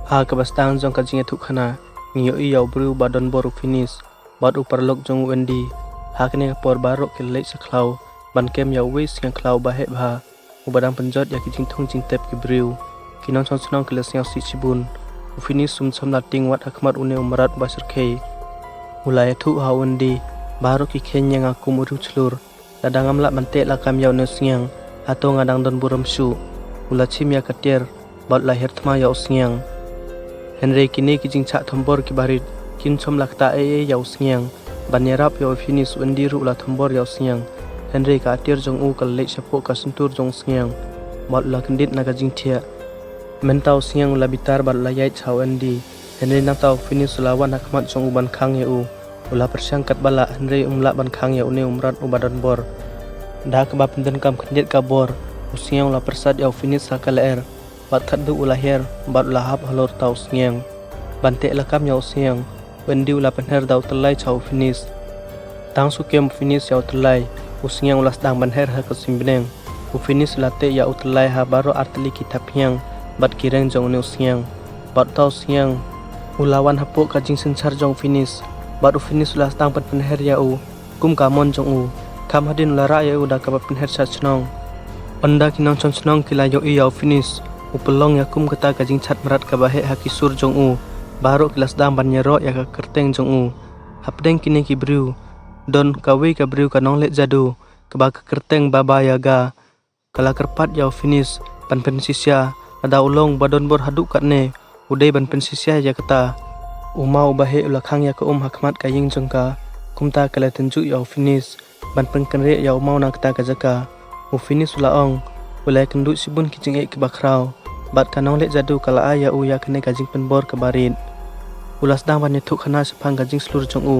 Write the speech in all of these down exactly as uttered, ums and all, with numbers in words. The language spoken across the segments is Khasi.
Ha kaba sdang jong ka jingïathuhkhana, ngi ïohi ïa u briew ba don bor u Finis bad u paralok jong u Andy. Ha kane ka por baroh ki la leit sha khlaw ban kem ïa uwei u sniang khlaw uba heh bha, uba dang pynjot ïa ki jingthung jingtep ki briew. Ki nongshong shnong ki la sngewsih shibun. U Finis um shym la tieng wat ha khmat une u mrad uba shyrkhei. U la ïathuh ha u Andy, baroh ki kheiñ ïa nga kum u riewshlur. Lada ngam lah ban teh lakam ïa une u sniang, hato nga dang don burom shuh? U la shim ïa ka tiar bad u la hiar thma ïa u sniang. Hynrei kine ki jingshah thombor kiba rit kin shym la ktah ei ei ïa u sniang. Ban ïarap ïa u Finis, u Andy ruh u la thombor ïa u sniang. Hynrei ka atiar jong u ka la leit shapoh ka shyntur jong u sniang bad u la kyndit na ka jingthiah. Mynta u sniang u la bitar bad u la ïaid sha u Andy. Hynrei nangta u Finis u la wan ha khmat jong u ban khang ïa u. U la pyrshang katba lah hynrei um lah ban khang ïa une u mrad uba don bor. Da kaba pyndonkam khyndiat ka bor, u sniang u la pyrsad ïa u Finis ha ka lyer bad khatduh u la hiar bad u la hap halor uta u sniang. Ban teh lakam ïa u sniang, u Andy u la pynher da u tyllai sha u Finis. Tang shu kem u Finis ïa u tyllai, u sniang u la sdang ban her ha ka suiñ bneng. U Finis u la teh ïa u tyllai ha baroh artylli ki thapniang bad ki reng jong une u sniang. Bad uta u sniang u la wan hapoh ka jingsynshar jong u Finis. Bad u Finis u la sdang ban pynher ïa u kum ka mon jong u. Kham hadien u la rah ïa u da kaba pynher sha shnong. Ynda ki nongshong shnong ki la ïohi ïa u Finis, u pynlong ïa kum kata ka jingshad mrad kaba heh ha ki sur jong u. Baroh ki la sdang ban ïaroh ïa ka kyrteng jong u. Hapdeng kine ki briew don kawei ka briew ka nongleh jadu kaba ka kyrteng Baba Yaga. Ka la kyrpad ïa u Finis ban pynshisha, lada u long ba don bor haduh katne, u dei ban pynshisha ïa kata. U maw uba heh u la khang ïa ka um ha khmat ka ïing jong ka. Kumta ka la tynjuh ïa u Finis ban pynkynriah ïa u maw na kata ka jaka. U Finis u la ong, u la ïakynduh shibun ki jingeh kiba khraw. Bad ka nongleh jadu ka la ai ïa u ïa kane ka jingpynbor kaba rit. U la sdang ban ïathuhkhana shaphang ka jingshlur jong u.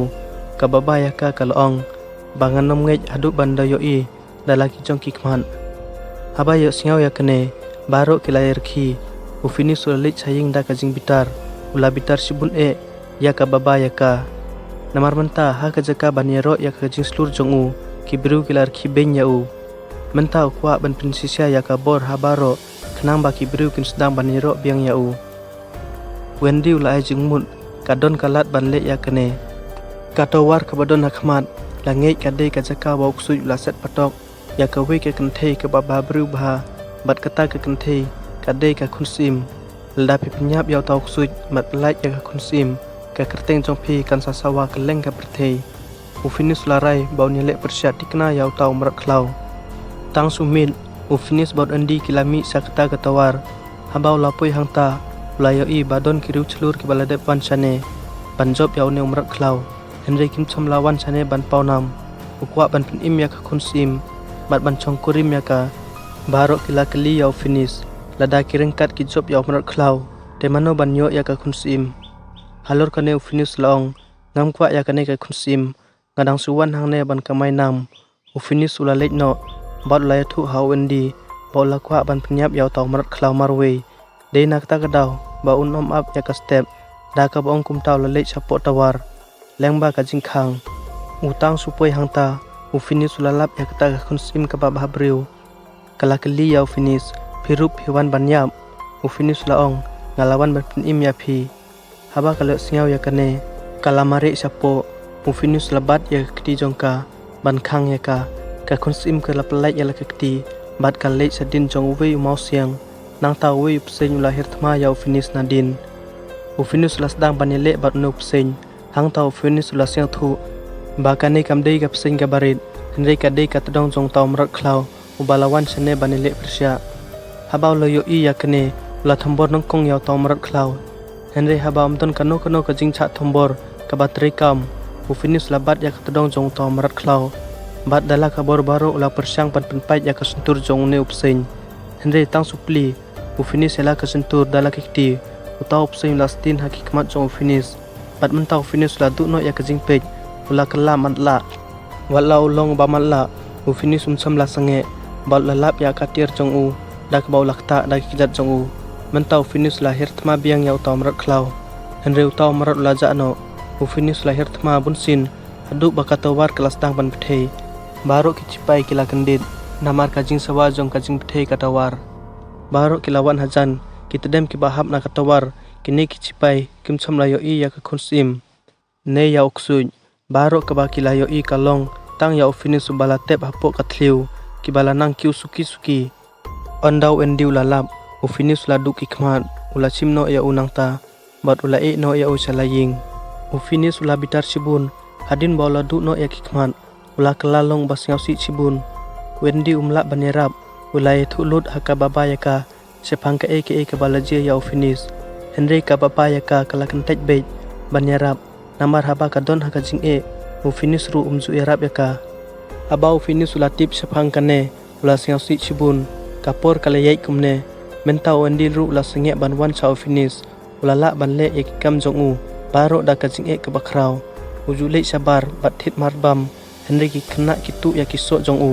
Ka Baba Yaga ka la ong ba ngan ym ngeit haduh ban da ïohi da la ki jong ki khmat. Haba ïohsngew ïa kane, baroh ki la ïarkhie. U Finis u la leit sha ïing da ka jingbitar. U la bitar shibun eh ïa ka Baba Yaga. Namar mynta ha ka jaka ban ïaroh ïa ka jingshlur jong u, ki briew ki la rkhie beiñ ïa u. Mynta u kwah ban pynshisha ïa ka bor ha baroh, khnang ba ki briew kin sdang ban ïaroh biang ïa u. U Andy u la ai jingmut, ka don ka lad ban leh ïa kane. Ka tawar kaba don ha khmat la ngeit ka dei ka jaka ba u ksuid u la set patok ïa kawei ka kynthei kaba bhabriew bha. Bad kata ka kynthei ka dei ka khun syiem. Lada phi pynïap ïa uta u ksuid bad pyllait ïa ka khun syiem, ka kyrteng jong phi kan sa sawa kylleng ka pyrthei. U Finis u la rai ba un ïaleh pyrshah thikna ïa uta u mrad khlaw. Tang shu miet, u Finis bad u Andy ki la mih sha kata ka tawar. Haba u la poi hangta, u la ïohi ba don ki riewshlur kiba la dep wan shane ban jop ïa une u mrad khlaw. Hynrei kim shym la wan shane ban pawnam. U kwah ban pynim ïa ka khun syiem bad ban shongkurim ïa ka. Baroh ki la kylli ïa u Finis lada ki ryngkat ki jop ïa u mrad khlaw, te mano ban ïoh ïa ka khun syiem. Halor kane u Finis u la ong, ngam kwah ïa kane ka khun syiem. Nga dang shu wan hangne ban kamai nam. U Finis u la leit noh bad u la ïathuh ha u Andy ba u la kwah ban pynïap ïa uta u mrad khlaw marwei. Dei na kata ka daw ba un ym ap ïa ka step. Da kaba ong kumta u la leit shapoh tawar lyngba ka jingkhang. U tang shu poi hangta, u Finis u la lap ïa kata ka khun syiem kaba bhabriew. Ka la kylli ïa u Finis, phi ruh phi wan ban ïap? U Finis u la ong, nga la wan ban pynim ïa phi. Haba ka la ïohsngew ïa kane, ka la mareh shapoh. U Finis u la bat ïa ka kti jong ka ban khang ïa ka. Ka khun syiem ka la pyllait ïa la ka kti bad ka leit shadien jong uwei u mawsiang. Nangta uwei u bseiñ u la hiar thma ïa u Finis nadien. U Finis u la sdang ban ïaleh bad une u bseiñ. Hangta u Finis u la sngewthuh ba kane kam dei ka bseiñ kaba rit, hynrei ka dei ka tdong jong uta u mrad khlaw uba la wan shane ban ïaleh pyrshah. Haba u la ïohi ïa kane, u la thombor nyngkong ïa uta u mrad khlaw. Hynrei haba ym don kano kano ka jingshah thombor kaba treikam, u Finis u la bat ïa ka tdong jong uta u mrad khlaw. Bad da la ka bor baroh u la pyrshang ban pynpait ïa ka shyntur jong une u bseiñ. Hynrei tang shu plie, u Finis ïa la ka shyntur da la ka kti. Uta u bseiñ u la sdien ha ki khmat jong u Finis. Bad mynta u Finis u la duh noh ïa ka jingpeit, u la kylla matlah. Wat la u long ba matlah, u Finis um shym la sangeh bad u la lap ïa ka tiar jong u da kaba u la ktah da ki kjat jong u. Mynta u Finis u la hiar thma biang ïa uta u mrad khlaw. Hynrei uta u mrad u la jah noh. U Finis u la hiar thma bunsien haduh ba ka tawar ka la sdang ban pyrthei. Baroh ki shipai ki la kyndit namar ka jingsawa jong ka jingpyrthei ka tawar. Baroh ki la wan hajan, ki tdem kiba hap na ka tawar Kine ki shipai kim shym la ïohi ïa ka khun syiem ne ïa u ksuid. Baroh kaba ki la ïohi ka long tang ïa u Finis uba la tep hapoh ka thliew, kiba la nang kiew suki suki. Ynda u Andy u la lap, u Finis u la duh ki khmat, u la shim noh ïa u nangta, bad u la ïeh noh ïa u sha la ïing. U Finis u la bitar shibun hadien ba u la duh noh ïa ki khmat. U la kylla long ba sngewsih shibun. U Andy um lah ban ïarap, u la ïathuh lut ha kaba ba ïa ka shaphang kaei kaei kaba la jia ïa u Finis. Hynrei kaba ba ïa ka ka la kyntait beit ban ïarap, namar haba ka don ha ka jingeh, u Finis ruh um ju ïarap ïa ka. Haba u Finis u la tip shaphang kane, u la sngewsih shibun. Ka por ka la ïaid kumne, mynta u Andy ruh u la sangeh ban wan sha u Finis. U la lah ban leh ïa ki kam jong u baroh da ka jingeh kaba khraw. U ju leit shabar bad thied marbam, hynrei ki khynnah ki tuh ïa ki soh jong u.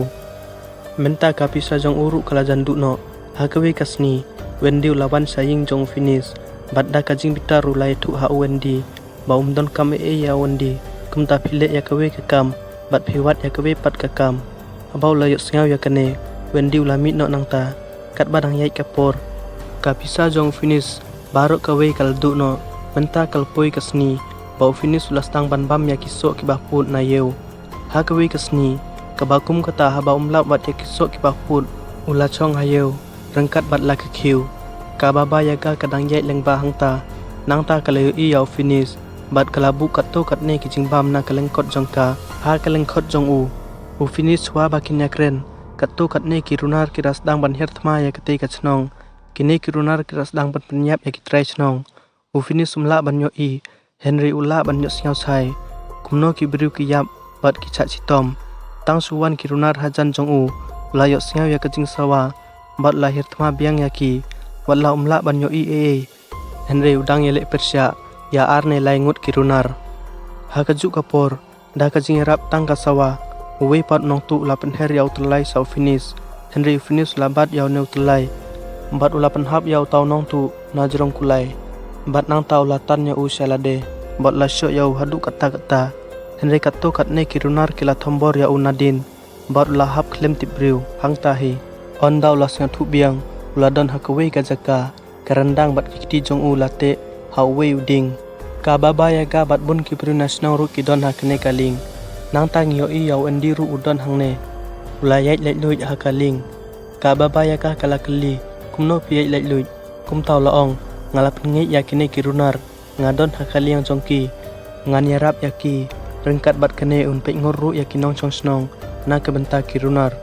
Mynta ka pisa jong u ruh ka la jan duh noh. Ha kawei ka sngi, u Andy u la wan sha ïing jong u Finis, bad da ka jingbitar u la ïathuh ha u Andy ba um donkam ei ei ïa u Andy, kumta phi leh ïa kawei ka kam bad phi wad ïa kawei pat ka kam. Haba u la ïohsngew ïa kane, u Andy u la mih noh nangta. Katba dang ïaid ka por, ka pisa jong u Finis baroh kawei ka la duh noh. Mynta ka la poi ka sngi ba u Finis u la sdang ban bam ïa ki soh kiba pud na ïew. Ha kawei ka sngi, kaba kum kata haba um lah wad ïa ki soh kiba pud, u la shong ha ïew ryngkat bad la khiew. Kaba ba ïa ka ka dang ïaid lyngba hangta. Nangta ka la ïohi ïa u Finis bad ka la buh katto katne ki jingbam na ka lyngkot jong ka. Ha ka lyngkot jong u, u Finis shuwa ba kin ïakren, katto katne ki runar ki la sdang ban hiar thma ïa katei ka shnong. Kine ki runar ki la sdang ban pynïap ïa ki trai shnong. U Finis um lah ban ïohi, hynrei u lah ban ïohsngew shai kumno ki briew ki ïap bad ki shah shitom. Tang shu wan ki runar hajan jong u, u la ïohsngew ïa ka jingsawa bad u la hiar thma biang ïa ki. Wat la um lah ban ïohi ei ei, hynrei u dang ïaleh pyrshah ïa ar ne lai ngut ki runar. Ha kajuh ka por, da ka jingïarap tang ka sawa, uwei pat u nongtuh u la pynher ïa u tyllai sha u Finis. Hynrei u Finis u la bat ïa une u tyllai bad u la pynhap ïa uta u nongtuh na jrong kulai. Bad nangta u la tan ïa u sha lade bad u la shoh ïa u haduh katta katta. Hynrei katto katne ki runar ki la thombor ïa u nadien bad u la hap khlem tip briew hangta hi. Ynda u la sngewthuh biang, u la don ha kawei ka jaka, ka ryndang bad ki kti jong u la teh ha uwei u dieng. Kaba ba ïa ka bad bun ki briew na shnong ruh ki don ha kane ka lieng. Nangta ngi ïohi ïa u Andy ruh u don hangne, u la ïaid laitluid ha ka lieng. Kaba ba ïa ka ka la kylli, kumno phi ïaid laitluid? Kumta u la ong, nga la pynngeit ïa kine ki runar, nga don ha ka lieng jong ki, ngan ïarap ïa ki. Ryngkat bad kane un peit ngur ruh ïa ki nongshong shnong na ka bynta ki runar.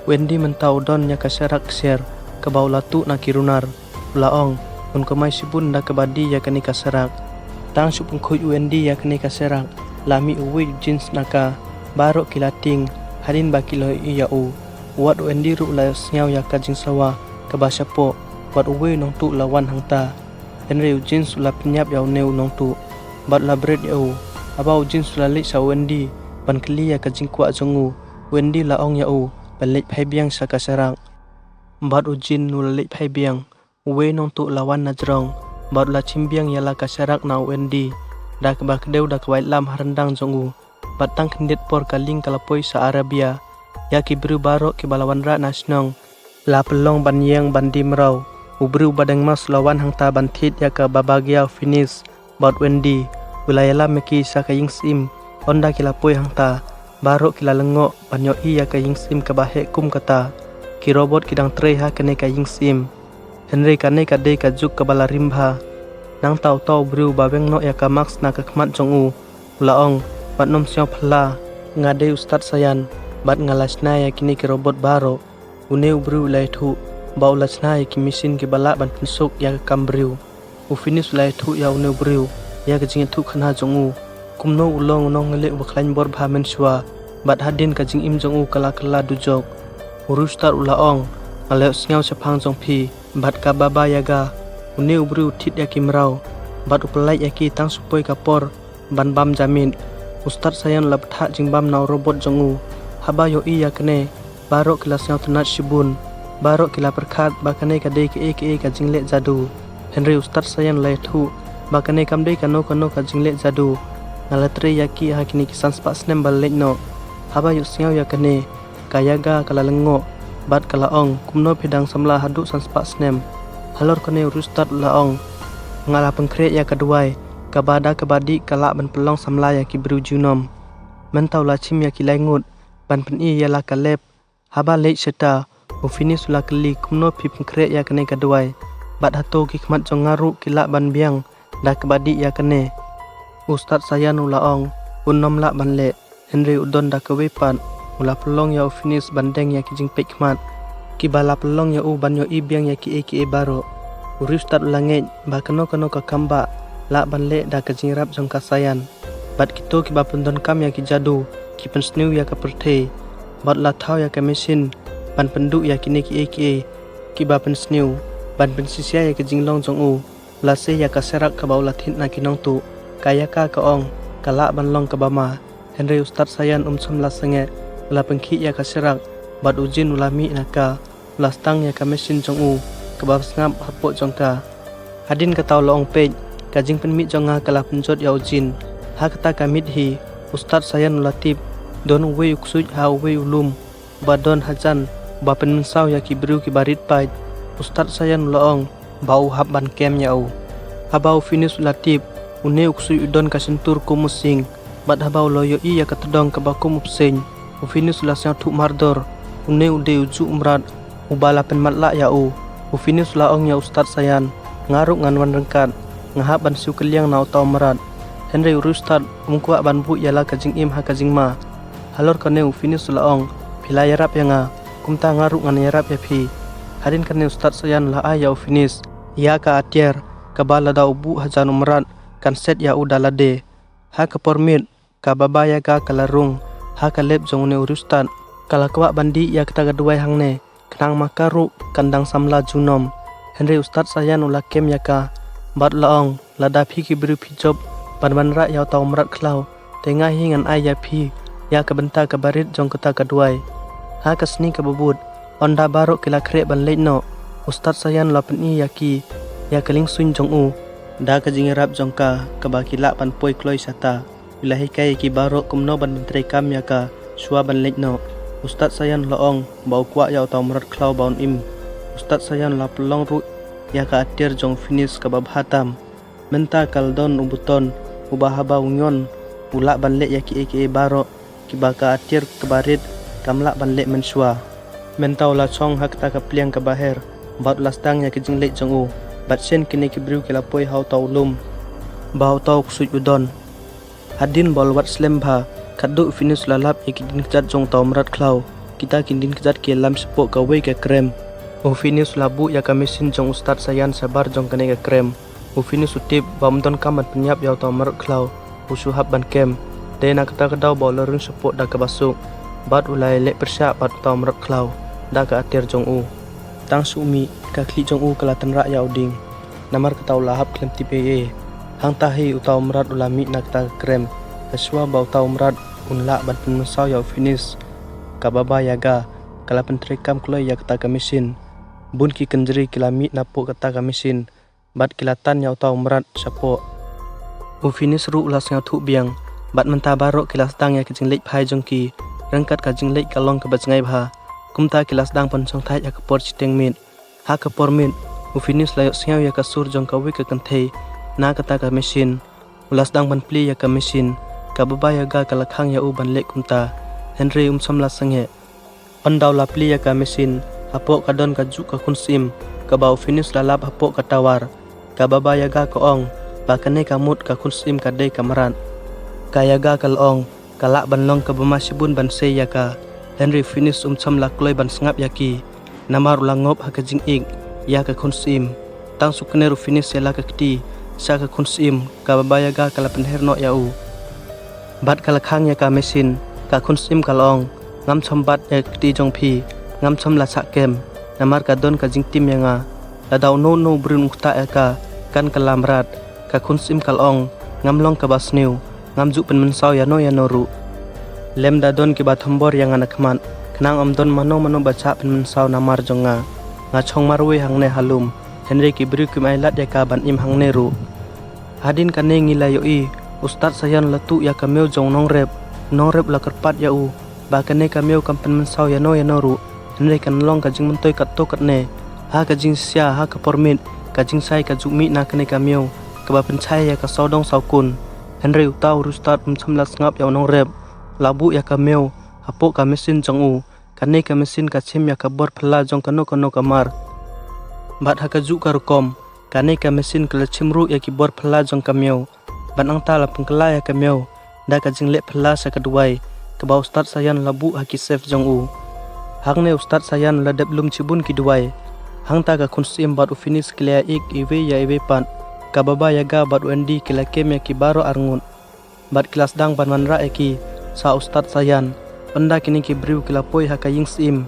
U Andy mynta u don ïa ka sharak ksiar kaba u la tuh na ki runar. U la ong, un kamai shibun da kaba die ïa kane ka sharak. Tang shu pynkhuid u Andy ïa kane ka sharak, la mih uwei u Jeans na ka. Baroh ki la tieng hadien ba ki la ïohi ïa u. Wat u Andy ruh u la ïohsngew ïa ka jingsawa kaba shapoh, wat uwei u nongtuh u la wan hangta. Hynrei u Jeans u la pynïap ïa une u nongtuh bad u la bret ïa u. Haba u Jeans u la leit sha u Andy ban kylli ïa ka jingkwah jong u, u Andy u la ong ïa u ban leit phai biang sha ka sharak. Bad u Jeans u la leit phai biang. Uwei u nongtuh u la wan na jrong bad u la shim biang ïa la ka sharak na u Andy da kaba kdew da ka waitlam ha ryndang jong u. Bad tang khyndiat por ka lieng ka la poi sha Arabia. Ïa ki briew baroh kiba la wanrah na shnong, la pynlong ban ïeng ban die mraw. U briew ba dang mas u la wan hangta ban thied ïa kaba ba ïa u Finis bad u Andy. U la ïalam ïa ki sha ka ïing syiem. Ynda ki la poi hangta, baroh ki la lyngngoh ban ïohi ïa ka ïing syiem kaba heh kum kata. Ki robot ki dang trei ha kane ka ïing syiem. Hynrei kane ka dei ka juk kaba la rim bha. Nangta uta u briew ba weng noh ïa ka mask na ka khmat jong u, u la ong, wat nym sngew phylla, nga dei u stad saian bad nga la shna ïa kine ki robot baroh. Une u briew u la ïathuh ba u la shna ïa ki machine kiba lah ban pynsuk ïa ka kam briew. U Finis u la ïathuh ïa une u briew ïa ka jingïathuhkhana jong u, kumno u long u nongïaleh uba khlaiñ bor bha mynshuwa, bad hadien ka jingim jong u ka la kylla dujok. U Rooster u la ong, nga la ïohsngew shaphang jong phi bad kaba ba ïa ka. Une u briew u thied ïa ki mraw bad u pyllait ïa ki tang shu poi ka por ban bam ja miet. U stad saian u la bthah jingbam na u robot jong u. Haba ïohi ïa kane, baroh ki la sngewtynnat shibun. Baroh ki la pyrkhat ba kane ka dei kaei kaei ka jingleh jadu. Hynrei u stad saian u la ïathuh ba kane kam dei kano kano ka jingleh jadu. Nga la trei ïa ki ha kine ki san spah snem ba la leit noh. Haba ïohsngew ïa kane, ka Yaga ka la lyngngoh bad ka la ong, kumno phi dang samla haduh san spah snem? Halor kane u Rooster u la ong, nga la pynkhreh ïa ka duwai kaba da kaba dih ka lah ban pynlong samla ïa ki briew junom. Mynta u la shim ïa ki lai ngut ban pyni ïa la ka lep. Haba leit shata, u Finis u la kylli, kumno phi pynkhreh ïa kane ka duwai? Bad hato ki khmat jong nga ruh ki lah ban biang da kaba dih ïa kane? U Stad Sayan u la ong, un ym lah ban leh. Hynrei u don da kawei pat, u la pynlong ïa u Finis ban deng ïa ki jingpeit khmat kiba la pynlong ïa u ban ïohi biang ïa kiei kiei baroh. U riewstad u la ngeit ba kano kano ka kam ba lah ban leh da ka jingïarap jong ka Sayan. Bad kito kiba pyndonkam ïa ki jadu ki pynsniew ïa ka pyrthei. Bad u la thaw ïa ka machine ban pynduh ïa kine kiei kiei kiba pynsniew, ban pynshisha ïa ka jinglong jong u. U la sei ïa ka sirak kaba u la thied na ki nongtuh. Ka ïa ka ka ong, ka lah ban long kaba ma. Hynrei u Stad Sayan um shym la sangeh, u la pynkhih ïa ka sirak, bad u jin u la mih na ka. U la sdang ïa ka machine jong u kaba sngap hapoh jong ka. Hadien kata u la ong, peit, ka jingpynmih jong nga ka la pynjot ïa u jin. Ha kata ka miet hi, u Stad Sayan u la tip, don uwei u ksuid ha uwei u lum ba don hajan, ba pynmynsaw ïa ki briew kiba rit paid. U Stad Sayan u la ong ba u hap ban kem ïa u. Haba u Finis u la tip, une u ksuid u don ka shyntur kum u sing. Bad haba u la ïohi ïa ka tdong kaba kum u bseiñ, u Finis u la sngewthuh mardor, une u dei u juh u mrad uba la pynmatlah ïa u. U Finis u la ong ïa u Stad Sayan, nga ruh ngan wan ryngkat, nga hap ban siew kylliang na uta u mrad. Hynrei u riewstad um kwah ban buh ïa la ka jingim ha ka jingma. Halor kane u Finis u la ong, phi la ïarap ïa nga, kumta nga ruh ngan ïarap ïa phi. Hadien kane u Stad Sayan u la ai ïa u Finis ïa ka atiar kaba lada u buh hajan u mrad kan set ïa u da lade. Ha ka por miet, ka Baba Yaga ka la rung ha ka lep jong une u riewstad. Ka la kwah ban dih ïa kata ka duwai hangne, khnang ma ka ruh kan dang samla junom. Hynrei u Stad Sayan u la kem ïa ka, bad u la ong, lada phi ki briew phi jop ban wanrah ïa uta u mrad khlaw, te nga hi ngan ai ïa phi ïa ka bynta kaba rit jong kata ka duwai. Ha ka sngi kaba bud, ynda baroh ki la khreh ban leit noh, u Stad Sayan u la pyni ïa ki ïa ka liengsuiñ jong u da ka jingïarap jong ka kaba ki lah ban poi kloi shata. U la hikai ïa ki baroh kumno ban pyntreikam ïa ka shuwa ban leit noh. U Stad Sayan u la ong ba u kwah ïa uta u mrad khlaw ba un im. U Stad Sayan u la pynlong ruh ïa ka atiar jong u Finis kaba bha tam. Mynta ka la don u buton uba haba u ñion u lah ban leh ïa kiei kiei baroh kiba ka atiar kaba rit kam lah ban leh mynshuwa. Mynta u la shong ha kata ka pliang kaba her bad u la sdang ïa ka jingleit jong u. Bad shen kine ki briew ki la poi ha uta u lum ba uta u ksuid u don. Hadien ba u la wad slem bha, khatduh u Finis u la lap ïa ki dien kjat jong uta u mrad khlaw. Kita ki dien kjat ki lam shapoh kawei ka krem. U Finis u la buh ïa ka machine jong u Stad Sayan shabar jong kane ka krem. U Finis u tip ba um donkam ban pynïap ïa uta u mrad khlaw, u shu hap ban kem. Dei na kata ka daw ba u la rung shapoh da kaba suk bad u la ïaleh pyrshah bad uta u mrad khlaw da ka atiar jong u. Tang shu mih, ka khlieh jong u ka la tynrah ïa u dieng. Namar kata u la hap khlem tip ei ei. Hangta hi uta u mrad u la mih na kata ka krem. Hashwa ba uta u mrad un lah ban pynmynsaw ïa u Finis, ka Baba Yaga ka la pyntreikam kloi ïa kata ka machine. Bun ki kynjri ki la mih napoh kata ka machine bad ki la tan ïa uta u mrad shapoh. U Finis ruh u la sngewthuh biang bad mynta baroh ki la sdang ïa ka jingleit phai jong ki. Ryngkat ka jingleit ka long kaba jngai bha, kumta ki la sdang ban shongthait ha ka por shiteng miet. Ha ka por miet, u Finis la ïohsngew ïa ka sur jong kawei ka kynthei na kata ka machine. U la sdang ban plie ïa ka machine. Ka Baba Yaga ka la khang ïa u ban leh kumta, hynrei um shym la sangeh. Ynda u la plie ïa ka machine, hapoh ka don ka juh ka khun syiem kaba u Finis la lap hapoh ka tower. Ka Baba Yaga ka ong ba kane ka mut ka khun syiem ka dei ka mrad. Ka Yaga ka la ong, ka lah ban long kaba ma shibun ban sei ïa ka. Hynrei u Finis um shym la kloi ban sngap ïa ki, namar u la ngop ha ka jingïeit ïa ka khun syiem. Tang shu kner u Finis ïa la ka kti sha ka khun syiem, ka Baba Yaga ka la pynher noh ïa u bad ka la khang ïa ka machine. Ka khun syiem ka la ong, ngam shym bat ïa ka kti jong phi, ngam shym la shah kem, namar ka don ka jingtim ïa nga. Lada uno uno u briew un ktah ïa ka, kan kylla mrad. Ka khun syiem ka la ong, ngam long kaba sniew, ngam ju pynmynsaw ïano ïano ruh. Lymda don kiba thombor ïa nga na khmat, khnang ym don mano mano ba shah pynmynsaw namar jong nga. Nga shong marwei hangne ha lum, hynrei ki briew kim ailad ïa ka ban im hangne ruh. Hadien kane ngi la ïohi, u Stad Sayan u la tuh ïa ka miew jong u nongrep. U nongrep u la kyrpad ïa u ba kane ka miew kam pynmynsaw ïano ïano ruh, hynrei kan long ka jingmyntoi katto katne. Ha ka jingshisha, ha ka por miet, Ka jingshai ka ju mih na kane ka miaw kaba pynshai ïa ka sawdong sawkun. Hynrei uta u riewstad um shym la sngap ïa u nongrep, u la buh ïa ka miaw hapoh ka machine jong u. Kane ka machine ka shim ïa ka bor phylla jong kano kano ka mar. Bad ha kajuh ka rukom, kane ka machine ka la shim ruh ïa ki bor phylla jong ka miaw. Bad nangta la pynkylla ïa ka miaw da ka jingleh phylla sha ka duwai kaba u Stad Sayan u la buh ha ki safe jong u. Hangne u Stad Sayan u la dep lum shibun ki duwai. Hangta ka khun syiem bad u Finis ki la ïaid iwei ïa iwei pat. Ka Baba Yaga bad u Andy ki la kem ïa ki baroh arngut. Bad ki la sdang ban wanrah ïa ki sha u Stad Sayan. Ynda kine ki briew ki la poi ha ka ïing syiem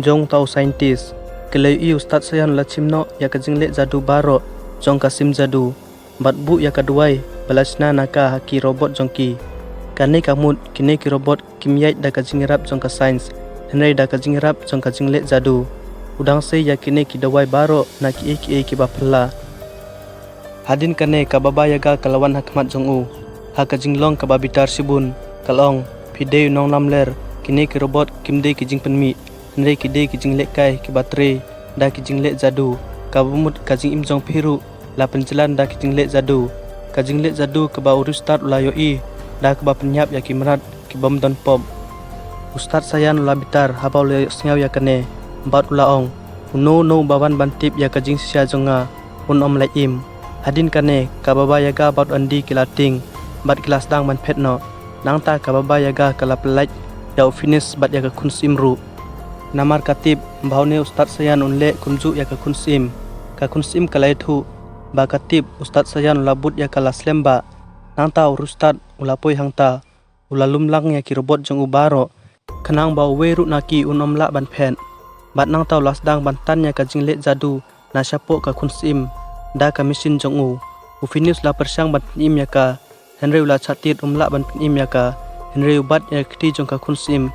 jong uta u scientist, ki la ïohi u Stad Sayan u la shim noh ïa ka jingleh jadu baroh jong ka sim jadu. Bad buh ïa ka duwai ba la shna na ka ha ki robot jong ki. Kane ka mut kine ki robot kim ïaid da ka jingïarap jong ka science, hynrei da ka jingïarap jong ka jingleh jadu. U dang sei ïa kine ki dawai baroh na kiei kiei kiba phylla. Hadien kane ka Baba Yaga ka la wan ha khmat jong u ha ka jinglong kaba bitar shibun, ka la ong, "Phi dei u nonglamler, kine ki robot kim dei ki jingpynmih, hynrei ki dei ki jinglehkai kiba trei da ki jingleh jadu. Kaba mut ka jingim jong phi ruh la pynjlan da ki jingleh jadu. Ka jingleh jadu kaba u riewstad u la ïohi da kaba pynïap ïa ki mrad ki bym don pop." U Stad Sayan u la bitar haba u la ïohsngew ïa kane, bad u la ong, "Uno uno uba wan ban tip ïa ka jingshisha jong nga, un ym lait im." Hadien kane ka Baba Yaga bad u Andy ki la tieng bad ki la sdang ban phet noh. Nangta ka Baba Yaga ka la pyllait ïa u Finis bad ïa ka khun syiem ruh. Namar ka tip ba une u Stad Sayan un leh kumjuh ïa ka khun syiem, ka khun syiem ka la ïathuh ba ka tip u Stad Sayan u la bud ïa ka la slem bha. Nangta u riewstad u la poi hangta, u la lum lang ïa ki robot jong u baroh, khnang ba uwei ruh na ki un ym lah ban phet. Bad nangta u la sdang ban tan ïa ka jingleh jadu na shapoh ka khun syiem da ka machine jong u. U Finis u la pyrshang ban pynim ïa ka, hynrei u la shah tied, um lah ban pynim ïa ka, hynrei u bat ïa ka kti jong ka khun syiem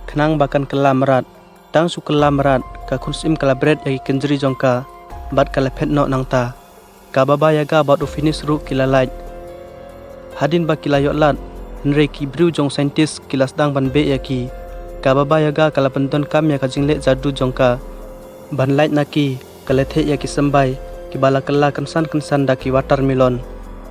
khnang ba kan kylla mrad. Tang shu kylla mrad, ka khun syiem ka la bret ïa ki kynjri jong ka bad ka la phet noh nangta. Ka Baba Yaga bad u Finis ruh ki la lait. Hadien ba ki la ïoh lad, hynrei ki briew jong u scientist ki la sdang ban beh ïa ki. Ka Baba Yaga ka la pyndonkam ïa ka jingleh jadu jong ka ban lait na ki. Ka la theh ïa ki symbai kiba la kylla kynsan kynsan da ki watermelon.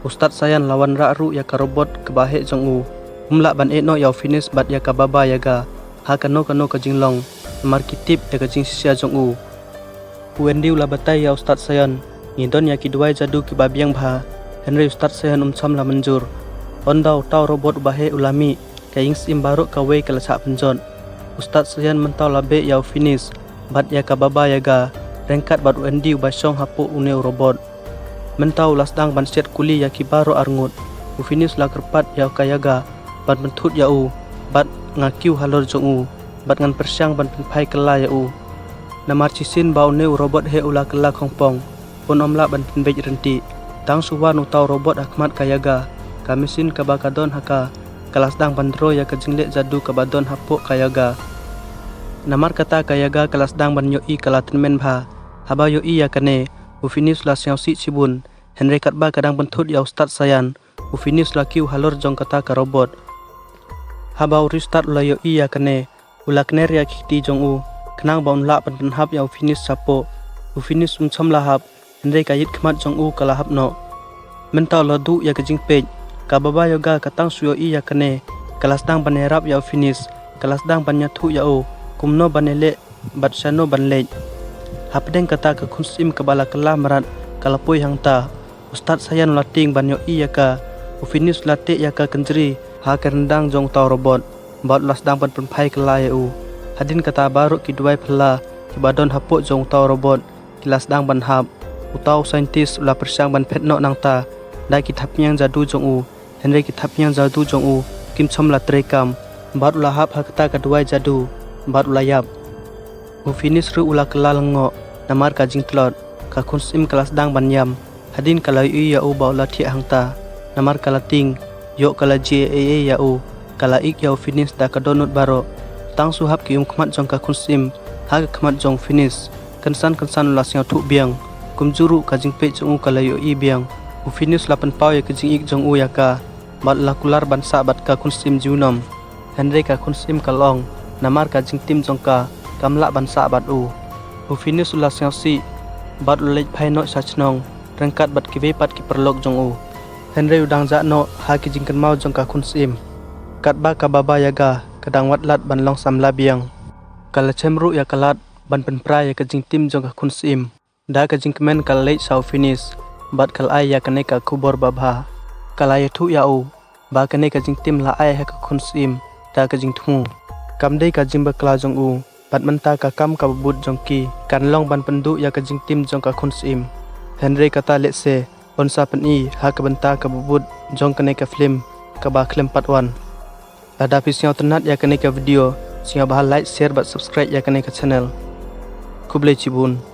U Stad Sayan u la wanrah ruh ïa ka robot kaba heh jong u. Um lah ban ïehnoh ïa u Finis bad ïa ka Baba Yaga ha kano kano ka jinglong, namar ki tip ïa ka jingshisha jong u. U Andy u la batai ïa u Stad Sayan, "Ngi don ïa ki dawai jadu kiba biang bha." Hynrei u Stad Sayan um shym la mynjur. Ynda uta u robot uba heh u la mih, ka ïing syiem baroh kawei ka la shah pynjot. U Stad Sayan mynta u la beh ïa u Finis bad ïa ka Baba Yaga ryngkat bad u Andy uba shong hapoh une u robot. Mynta u la sdang ban siat kuli ïa ki baroh arngut. U Finis u la kyrpad ïa ka Yaga ban pynthut ïa u, bad nga kiew halor jong u, bad ngan pyrshang ban pynphai kylla ïa u. Namar shisien ba une u robot heh u la kylla khongpong, un ym lah ban pynbeit ryntih. Tang shu wan uta u robot ha khmat ka Yaga, ka machine kaba ka don ha ka, ka la sdang ban roi ïa ka jingleh jadu kaba don hapoh ka Yaga. Namar kata ka Yaga ka la sdang ban ïohi ka la tymmen bha. Haba ïohi ïa kane, u Finis u la sngewsih shibun, hynrei katba ka dang pynthut ïa u Stad Sayan, u Finis u la kiew halor jong kata ka robot. Haba u riewstad u la ïohi ïa kane, u la kner ïa ki kti jong u khnang ba un lah ban pynhap ïa u Finis shapoh. U Finis um shym la hap, hynrei ka ïit khmat jong u ka la hap noh. Mynta u la duh ïa ka jingpeit. Ka Baba Yaga ka tang shu ïohi ïa kane, ka la sdang ban ïarap ïa u Finis, ka la sdang ban ïathuh ïa u kumno ban ïaleh bad shano ban leit. Hapdeng kata ka khun syiem kaba la kylla mrad ka la poi hangta. U Stad Sayan u la tieng ban ïohi ïa ka. U Finis u la teh ïa ka kynjri ha ka ryndang jong uta u robot, bad u la sdang ban pynphai kylla ïa u. Hadien kata baroh ki dawai phylla kiba don hapoh jong uta u robot ki la sdang ban hap. Uta u scientist u la pyrshang ban phet noh nangta da ki thapniang jadu jong u, hynrei ki thapniang jadu jong u kim shym la treikam, bad u la hap ha kata ka dawai jadu, bad u la ïap. U Finis ruh u la kylla lyngngoh namar ka jingtlot. Ka khun syiem ka la sdang ban ïam hadien ka la ïohi ïa u ba u la thiah hangta, namar ka la tieng, ïoh ka la jia ei ei ïa u. Ka la ïeit ïa u Finis da ka dohnud baroh. Tang shu hap ki um khmat jong ka khun syiem ha ka khmat jong u Finis, kynsan kynsan u la sngewthuh biang. Kumjuh ruh ka jingpeit jong u ka la ïohi biang. U Finis u la pynpaw ïa ka jingïeit jong u ïa ka, bad u la kular ban sah bad ka khun syiem junom. Hynrei ka khun syiem ka la ong, namar ka jingtim jong ka, kam lah ban sah bad u. U Finis u la sngewsih bad u la leit phai noh sha shnong ryngkat bad kiwei pat ki paralok jong u. Hynrei u dang jah noh ha ki jingkynmaw jong ka khun syiem. Katba ka Baba Yaga ka dang wad lad ban long samla biang, ka la chem ruh ïa ka lad ban pynpra ïa ka jingtim jong ka khun syiem. Da ka jingkmen ka la leit sha u Phinis bad ka la ai ïa kane ka khubor babha. Ka la ïathuh ïa u ba kane ka jingtim la ai ha ka khun syiem da ka jingthmu. Kam dei ka jingbakla jong u, bad mynta ka kam kaba bud jong ki kan long ban pynduh ïa ka jingtim jong ka khun syiem. Hynrei kata lehse yn sa pyni ha ka bynta kaba bud jong kane ka film kaba khlem pat wan. Lada phi sngewtynnat ïa kane ka video, sngewbha like, share bad subscribe ïa kane ka channel. Khublei shibun.